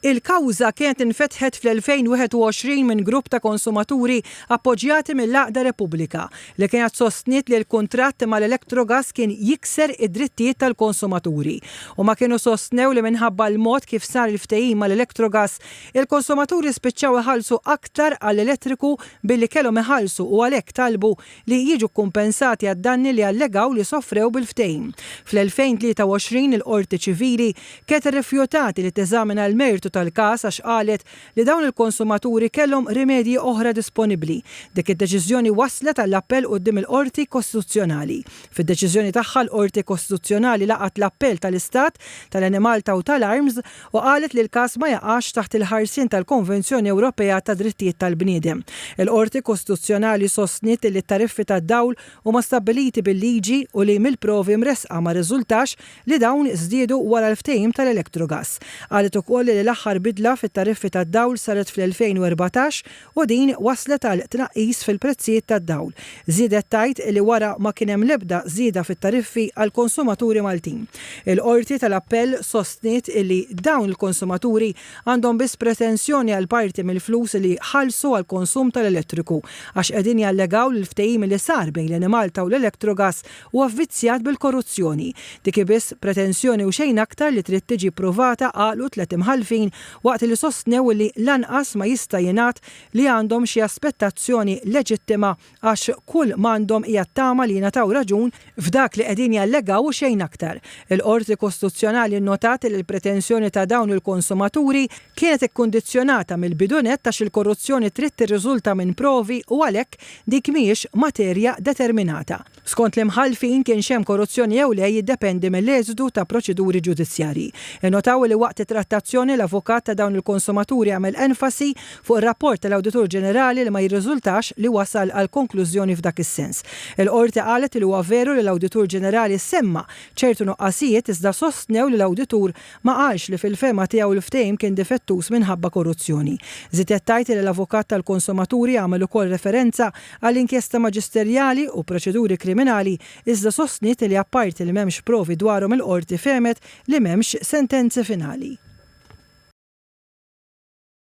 Il-kawża kienet infetħet fl-2021 minn grupp ta' konsumaturi appoġġjati mill-għaqda Repubblika, li kienet sostniet li l-kuntratt mal-Electrogas kien jikser id-drittijiet tal-konsumaturi. Huma kienu sostnew li minħabba l-mod kif sar il-ftehim mal-Electrogas, il-konsumaturi spiċċaw iħallsu aktar għall-elettriku billi kellhom iħallsu u għalhekk talbu li jiġu kkumpensati għad-danni li allegaw li sofrew bil-ftehim. Fl-2023 il-Qorti Ċivili kienet irrifjutat li teżamina l-mertu tal-każ għax qalet li dawn il-konsumaturi kellhom rimedji oħra disponibbli. Dik id-deċiżjoni wasslet għall-appell quddiem il-Qorti Kostituzzjonali. Fid-deċiżjoni tagħha l-Qorti Kostituzzjonali laqgħet l-appell tal-Istat, tal-Enemalta u tal-ARMS u qalet li l-każ ma jaqax taħt il-ħarsien tal-Konvenzjoni Ewropea tad-Drittijiet tal-Bniedem. Il-Qorti Kostituzzjonali sostniet li t-tariffi tad-dawl huma stabbiliti bil-liġi u li mill-provi mressqa ma rriżultax li dawn żdiedu wara l-ftehim tal-Electrogas. Qalet ukoll li l-aħħar bidla fit-tariffi tad-dawl saret fl-2014 u din wasslet għal tnaqqis fil-prezzijiet tad-dawl. Żiedet tgħid li wara ma kien hemm l-ebda żieda fit-tariffi għall-konsumaturi Maltin. Il-Qorti tal-Appell sostniet li dawn il-konsumaturi għandhom biss pretensjoni għal parti mill-flus li ħallsu għall-konsum tal-elettriku għax qegħdin jallegaw li l-ftehim li sar bejn l-Enemalta u l-Electrogas huwa vvizzjat bil-korruzzjoni. Dik hi biss pretensjoni u xejn aktar li trid tiġi ppruvata qalu t-tliet imħallfin waqt li sostnew li lanqas ma jista' jingħad li għandhom xi aspettazzjoni leġittima għax kull m'għandhom hija t-tama li jingħataw raġun f'dak li qegħdin jallegaw u xejn aktar. Il-Qorti Kostituzzjonali nnotat li l-pretensjoni ta' dawn il-konsumaturi kienet ikkundizzjonata mill-bidu nett għax il-korruzzjoni trid tirriżulta minn provi u għalhekk dik mhijiex materja determinata. Skont l-imħallfin, kienx hemm korruzzjoni jew le jiddependi mill-eżitu ta' proċeduri ġudizzjarji. Innotaw li waqt it-trattazzjoni l-avukat ta' dawn il-konsumaturi għamel enfasi fuq ir-rapport tal-Awditur Ġenerali li ma jirriżultax li wasal għal konklużjoni f'dak is-sens. Il-Qorti qalet li huwa veru li l-Awditur Ġenerali semma ċertu nuqqasijiet iżda sostnew li l-Awditur ma qalx li fil-fehma tiegħu l-ftehim kien difettuż minħabba korruzzjoni. Żiedet tgħid li l-avukat tal-konsumaturi għamel ukoll referenza għal inkjesta maġisterjali u proċeduri kriminali iżda sostniet li apparti li m'hemmx provi dwarhom il-Qorti fehmet li m'hemmx sentenzi finali.